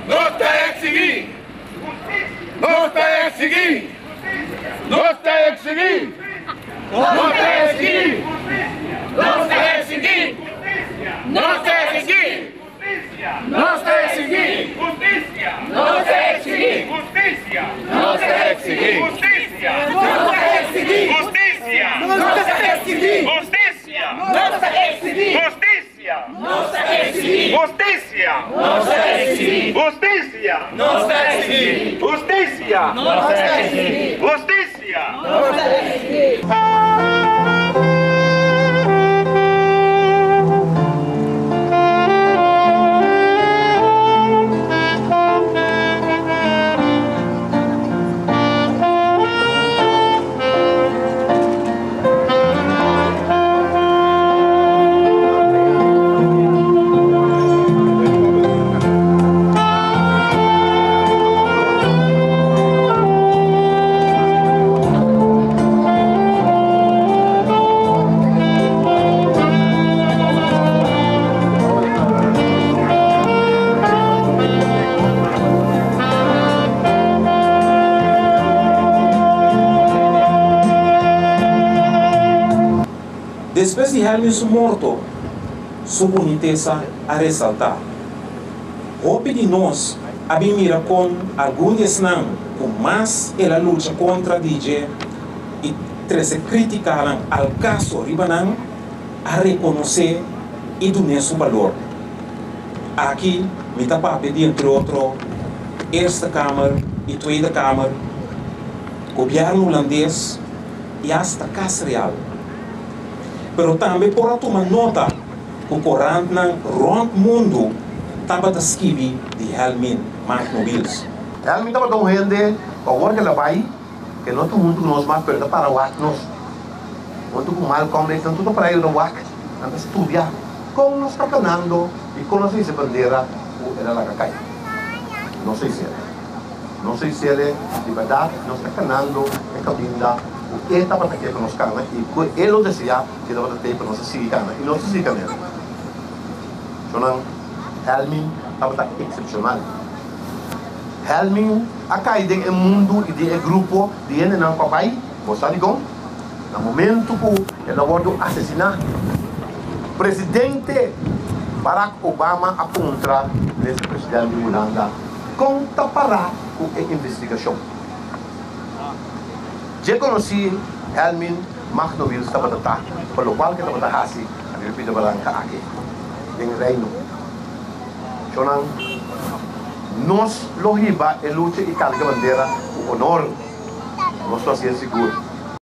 Nos ta eksigí! Nos ta eksigí! Nos ta eksigí! Nos ta eksigí! Nos ta eksigí! Nos ta eksigí! Nos ta eksigí! Nos ta eksigí! Nos ta eksigí! Nos ta eksigí! Nos ta eksigí! Nos ta eksigí! Nos ta exigí! Hustisia! Nos ta exigí! Hustisia! Nos ta exigí! Hustisia! Nos ta exigí! Hustisia! Nos ta exigí! Despues di Helmin su morto, su bunitesa a resaltá. Hopi di nos a bin mira kon algun di esnan ku mas el a lucha kontra di dje i trese krítikanan al kaso riba nan, a rekonosé i dun'é su balor. Aki mi ta papia di entre otro Eerste Kamer i Tweede Kamer, gobièrnu hulandes i asta Kas Real. Pero tambe por a tuma nota ku korantnan rònt mundu tabata skibi di Helmin Magno Wiels. Helmin tabata un hende ku awor ku el a bai, e no ta huntu ku nos mas, pero e ta para wak nos. Huntu ku Malcolm X, nan tur ta para ayuda wak, nan ta studia kon nos ta kanando i kon nos a hisa bandera ku el a laga kai. Nos a hisiel. Nos a hisiel e di bèrdat, nos ta kanando e kaminda ku e tabata ke pa nos kana i ku e lo deseá si e tabata tei pa nos a sigui kana i nos a sigui kan'el. Shonnan, Helmin tabata eksepshonal. Helmin a kai den e mundu i den e grupo di hendenan ku a bai. Bo sa dikon? Na momentu ku el a wòrdu asesiná, Presidente Barack Obama a puntra Minister President di Hulanda kon ta pará ku e investigashon. Dje konosí Helmin Magno Wiels tabata ta pa lokual ku e tabata hasi riba pida baranka aki den Reino. Shonnan, nos lo hiba e lucha i karga bandera ku honor. Nos lo hasié sigur.